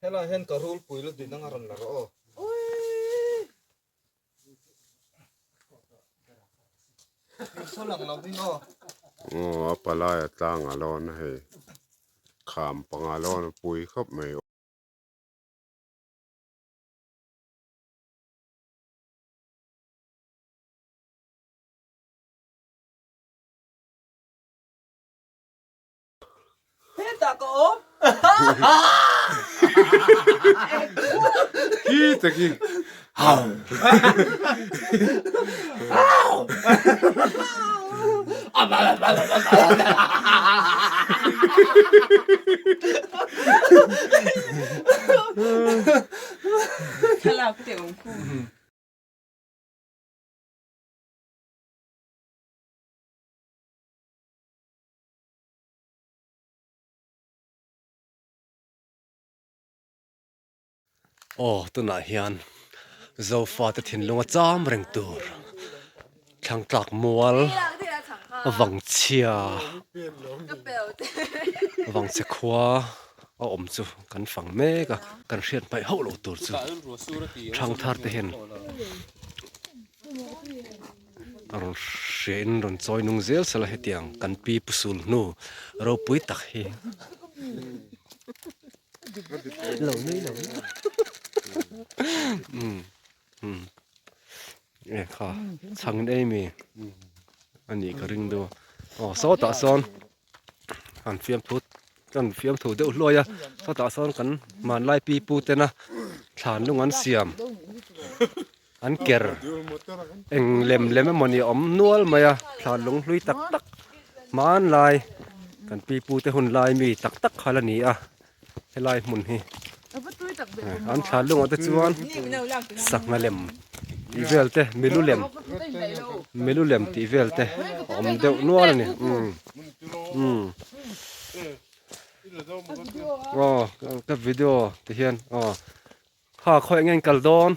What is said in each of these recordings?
Helai hian ka rulpui lu din anga rawn la rawh aw. Saw lang lo ding aw. Aw a palai a tlang a lawn a hei kham panga lawn a pui khawp mai. Hetah ka awm. Khi ta khi. Hau. Thlalak te awm khu. Aw tunah hian Zofate thinlunga cham reng tur thlangtlak mual vangchhia vangchhe khua a awm chu kan fang mek a kan hriat hmaih hauh loh tur chu thangthar te hian. A rawn hria in rawn chawi nung zel sela hetiang kan pi pu sul hnu ropui tak hi lo nui lo um um e kha chhang in ei mi a nih ka ring deuh a aw sawtah sawn an fiamthu an fiamthu deuh hluai a sawtah sawn kan hmanlai pi pu tena thlan lung an siam. An ker eng lem lem emawni a awm nual mai a, thla lung hlui tak tak hmanlai kan pi pu te hun lai mi tak tak kha la ni a, helai hmun hi an thla lungah te chuan sangha lem tih vel te milu lem milu lem tih vel te a awm deuh nual a ni umm umm aw ka video ti hian aw. Kha khawi eng nge kal dawn?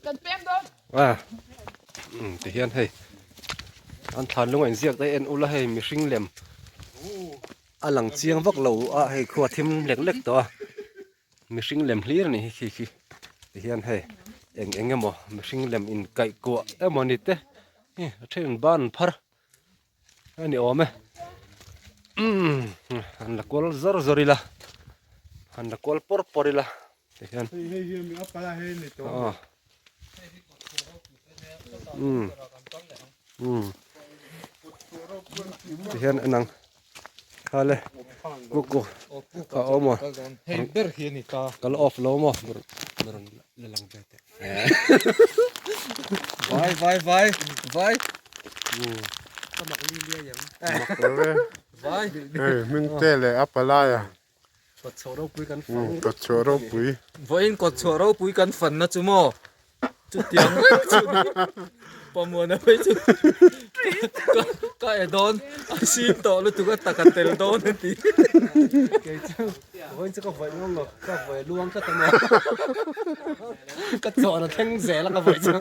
Kan pem dawn. A um ti hian hei an thlan lung a inziak daih en ula hei mihring lem a lang chiang vak lo a hei khua thim lek lek tawh a mihring lem hlir a nih hi khi khi ti hian hei eng eng emaw mihring lem inkaih kuah emaw ni te hi a then in ban phar a ni awm e umm han la kual zawr zawr ila han la kual pawr pawr ila ti hian aw umm umm ti hian en ang khale kuku a awm a ka la off lo maw la lang ve teh. Vai vai vai vai. Ka mak li liai ang. Mak lo e. Vai. Hei hming te leh a palai a. Kawt chhuah ropui kan fan. Kawt chhuah ropui. Vawiin kawt chhuah ropui kan fan na chu maw. Chutiang reng chu ni. Pamuana phei chu ka e dawn a sim tawh lutuk a taka tel dawn a ti. Kei chu vawiin chu ka vawi ngam lo ka vawi luang tlat a maw. Ka chawn a thleng zel a ka vawi chu.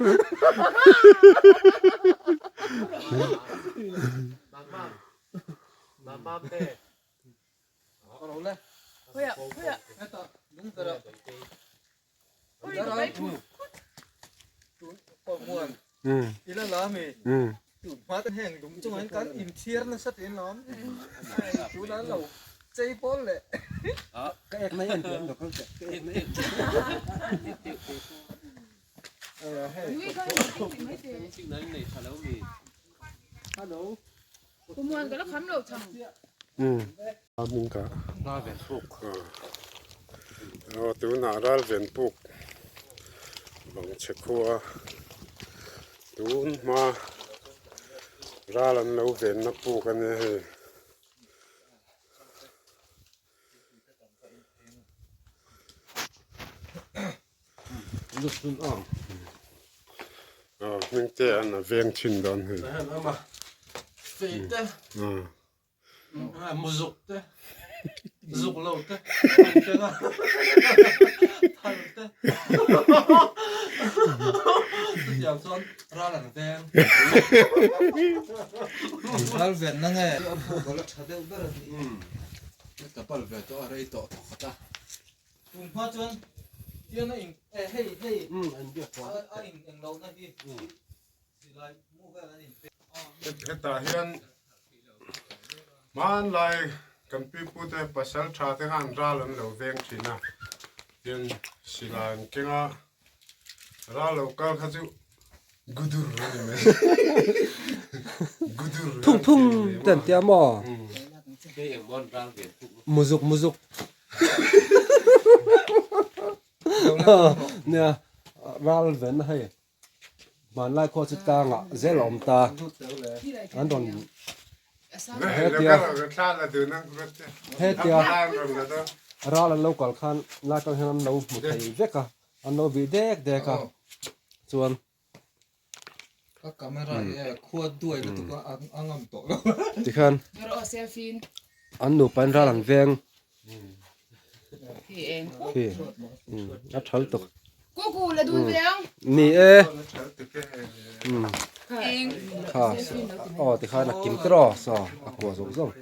Aw tunah ral ven puk bang chhe khua tun hma ral an lo venna puk a nia hei. Aw hming te an a veng thin dawn hei. Mu zuk te, zuk lo te, an keng a, thal te. Chutiang chuan ral an veng. Ral ven na nge? A puk a la tha deuh ber a ni. Ka pal ve tawh a, rei tawh thawk khat a. Tum hma chuan tian a in eh hei hei a in eng lohna hi silai mu vel an in pek a. Hetah hian hmanlai kan pipute pasal tha te khan ral an lo veng thin a, tin silai an keng a, ral lo kal kha chu gudur a ni mai gudur Thung thung te an tia maw? Muzuk muzuk. Nia ral ven hei hmanlai khua chu tlangah zel a awm ta an rawn hetia hetia ral an lo kal khan lai atang hian an lo hmu thei vek a an lo bih dek dek a chuan Ka camera hi e khua duai lutuk a a ngam tawh lo. Tikhan an nupa in ral an veng khi a tha lutuk. Ni e kha aw tikhan a kim tawh aw saw a kua zawng zawng.